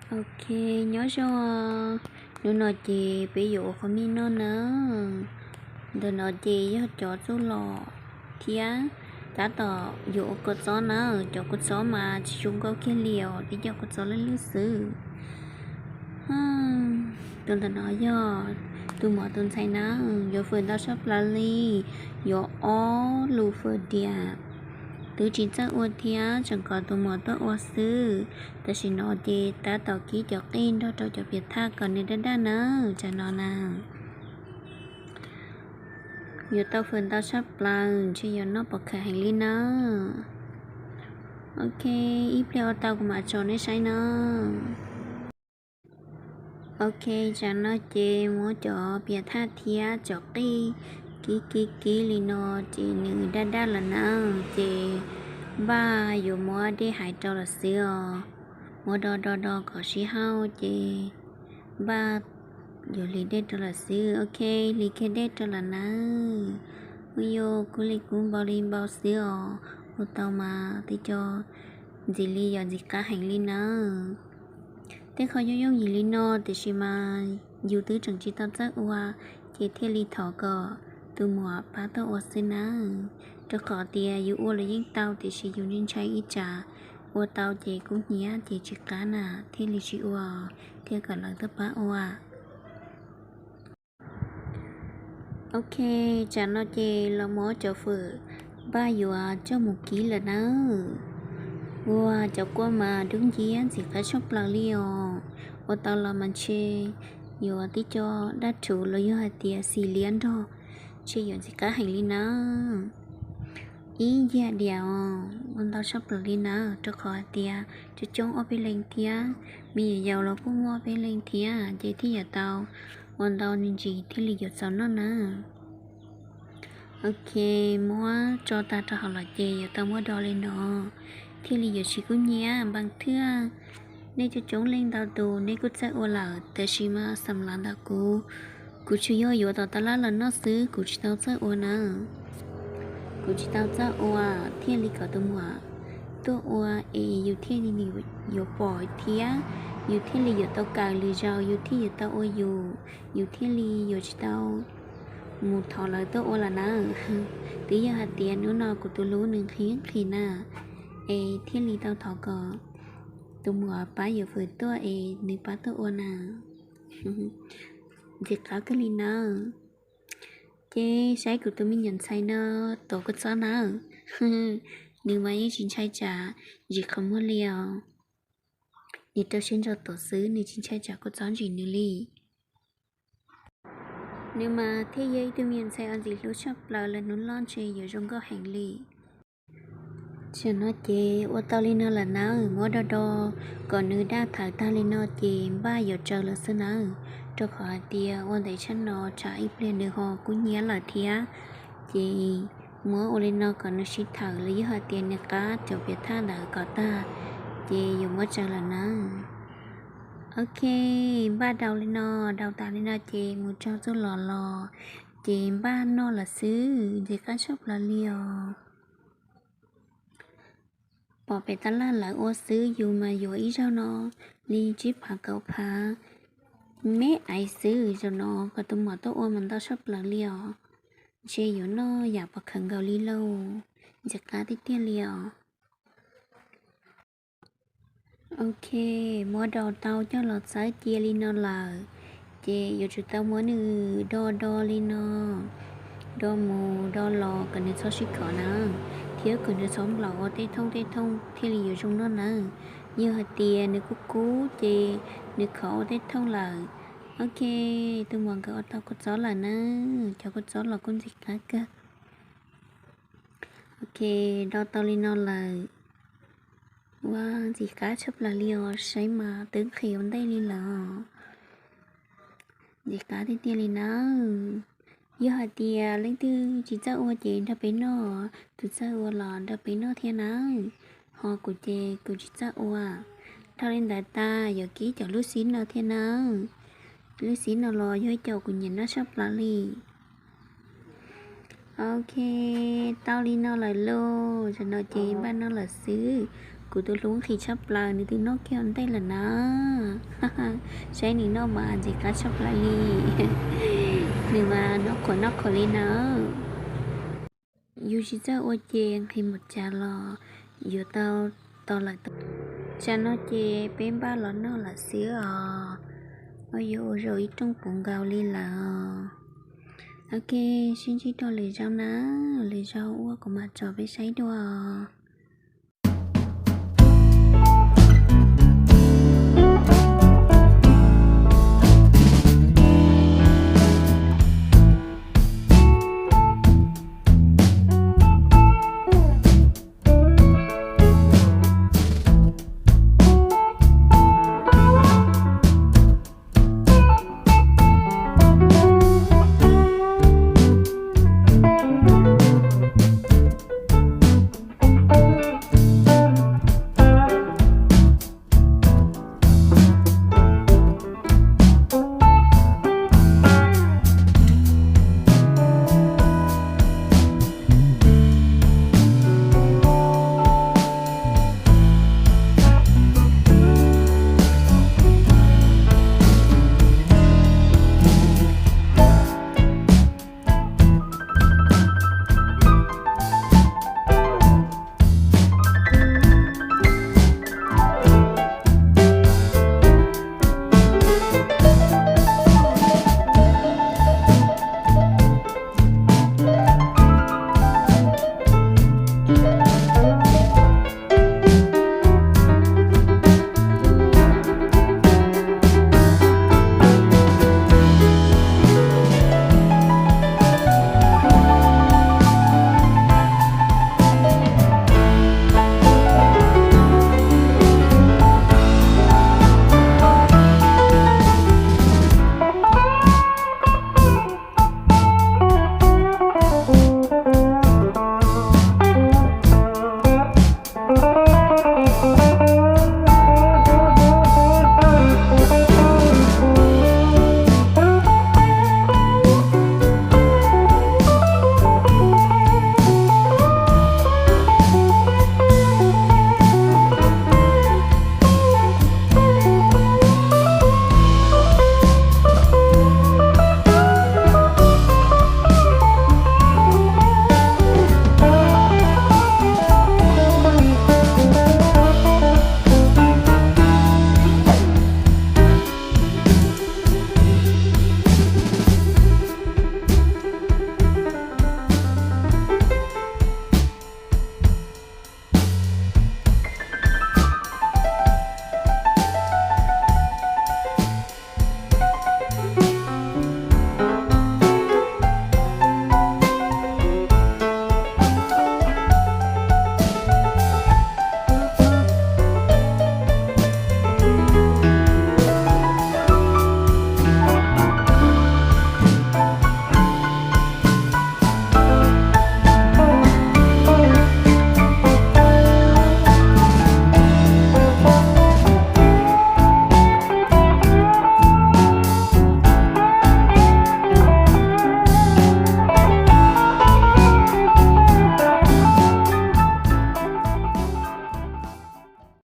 Ok, nyob zoo. Hnub no ces peb yuav ua qhov mij noj nawb. Ntawm no ces yog cov txuj lom thiab tab tom yuav ua kua txob nawb. Cov kua txob mas tsis zoo nkauj kiag li os, twb cov kua txob lwj lwj xwb. Tus ntawm no yog tus muam tus ntxhais nawb, yuav fawm ntau tshaj plaws li, yuav ob lus fawm diam. Twb tsis txawj ua thiab, tseem kom tus muam tuaj ua xwb. Tam sim no ces tab tom kib cov qij nrog rau cov piam thaj kom nws daj daj nawb, tsam no na. Yuav tau fawm ntau tshaj plaws, ntshe yuav noj pom khawv heev li nawb. Ok, ib pliag ua tau kuv mam tso nej saib nawb. Ok, tsam no ces muab cov piam thaj thiab cov qij kib kib kib li no ces nws daj daj lawm nawb, ces npaj yuav muab dej hais rau lawm xwb os. Muab do do do kom sib hauj ces npaj yuav hliv dej rau lawm xwb. Ok, hliv kiag dej rau lawm nawb. Ua yus kub li kub npau li npau xwb os, ua tau mas twb cov ntxim li yog ntxim qab heev li nawb. Tej qho yooj yooj yim li no tiam sis mas yus twb tseem tsis tau txawj ua, ces thiaj li thov kom tus muam pab tuaj ua xwb nawb. Rau qhov tias yus ua los yeej tau tiam sis yus ntshai ib tsam ua tau ces kub hnyiab ces tsis qab na, thiaj li tsis ua, thiaj kom lawv tuaj pab ua. Ok, tsam no ces los muab cov fawm npaj yuav coj mus kib lawm nawb. Ua cov kua mas dub nciab ntxim qab tshaj plaws li os. Ua tau los mas ntshe yuav tib co daj rhuv los yog hais tias xim liab nrog, ntshe yuav ntxim qab heev li nawb. Ib yam diam os, ua ntau tshaj plaws li nawb, rau qhov hais tias coob coob ob peb leeg thiab, me nyuam yaus los kuj muaj ob peb leeg thiab, ces thiaj yuav tau ua ntau me ntsis thiaj li yuav txaus noj nawb. Ok, muab tso tag rau hauv los ces yuav tau muab do li no thiaj li yuav tsis kub hnyiab npaum thiab. Nej coob coob leej ntau tus nej kuj txawj ua lawm, tab sis mas xam lav ntawm kuv, kuv tsuas yog yuav tom tab laj los noj xwb, kuv tsis tau txawj ua nawb. Kuv tsis tau txawj ua thiaj li kom tus muam tuaj ua es yus thiaj li yuav pom thiab, yus thiaj li yuav tau kawm lwm zaus, yus thiaj yuav tau ua yus, yus thiaj li yuav tsis tau mus thov lawv tuaj ua lawm nawb. Twb yog hais tias hnub no kuv tus hlub nws nqhis nqhis na, es thiaj li tau thov kom tus muam pab yuav fawm tuaj es nws pab tuaj ua na. Ntxim qab kawg li nawb. Ces saib kuv tus me nyuam ntxhais no tuav kua txob nawb. Nws mas yeej tsis ntshai tsam zim qhov muag li os. Nws rau siab ntso tuav xwb, nws tsis ntshai tsam kua txob ntsim nws li. Nws mas thiaj yog ib tug me nyuam ntxhais uas ntxim hlub tshaj plaws, lawv hnub loj ntshe yuav zoo nkauj heev li. Tam no ces ua tau li no lawm nawb, muab do do kom nws daj thawm tag li no ces npaj yuav tsaws lawm xwb nawb, rau qhov hais tias ua ntev tshaj no tsam ib pliag nws ho kub hnyiab lawm thiab. Ces muab ua li no kom nws sib thawm los yog hais tias nws qab cov piam thaj ntawd kom tag, ces yuav muab tsaws lawm nawb. Ok, npaj daus li no, daus tas li no ces mus tsaug txuj lom los, ces npaj noj lawm xwb, ntxim qab tshaj plaws li os. Pom pem tab laj lawv ua xwb, yus mas yuav ib zaug no li tsib phav kaum phav me aiv xwb, zaum no kom tus muam tuaj ua mas ntau tshaj plaws li os. Ntshe yuav noj yam pom khawv nkaus li lauj, ntxim qab tiag tiag li os. Ok, muab do tau coj los txawb cia li no lawm, ces yuav tsum tau muab nws do do li no, do mus do los kom nws txhob sib khov na, thiab kom nws txhob nplaum ua tej thooj tej thooj thiaj li yuav zoo noj nawb. Yog hais tias nws kub kub ces nws khov ua tej thooj lawm. Ok, tus muam nkawd ua tau kua txob lawm nawb, cov kua txob los kuj ntxim qab kawg. Ok, do tau li no lawm. Ua ntxim qab tshaj plaws li os, saib mas twb nqhis ua ntej li lawm os. Ntxim qab tiag tiag li nawb. Yog hais tias leej twg tsis txawj ua ces nrog peb noj, tus txawj ua los nrog peb noj thiab nawb. Ho kuv ces kuv tsis txawj ua. Dhau li ntawd tas yuav kib cov lub xib no thiab nawb. Lub xib no los yog ib co kuv nyiam noj tshaj plaws li. Ok, tau li no lawm lauj, zaum no ces npaj noj lawm xwb. Kuv tus hlub nqhis tshaj plaws, nws twb noj kiag ua ntej lawm na. Saib nws noj mas ntxim qab tshaj plaws li. Nws mas noj qhuav noj qhuav li na. Yus tsis txawj ua ces nqhis mus cas los yuav tau tos lawm. Tsam no ces peb npaj los noj lawm xwb os. Ua yuav ua zaum ib rooj puv nkaus li lawm. Ok, sib ntsib dua lwm zaus na, lwm zaus ua kuv mam tso peb saib dua.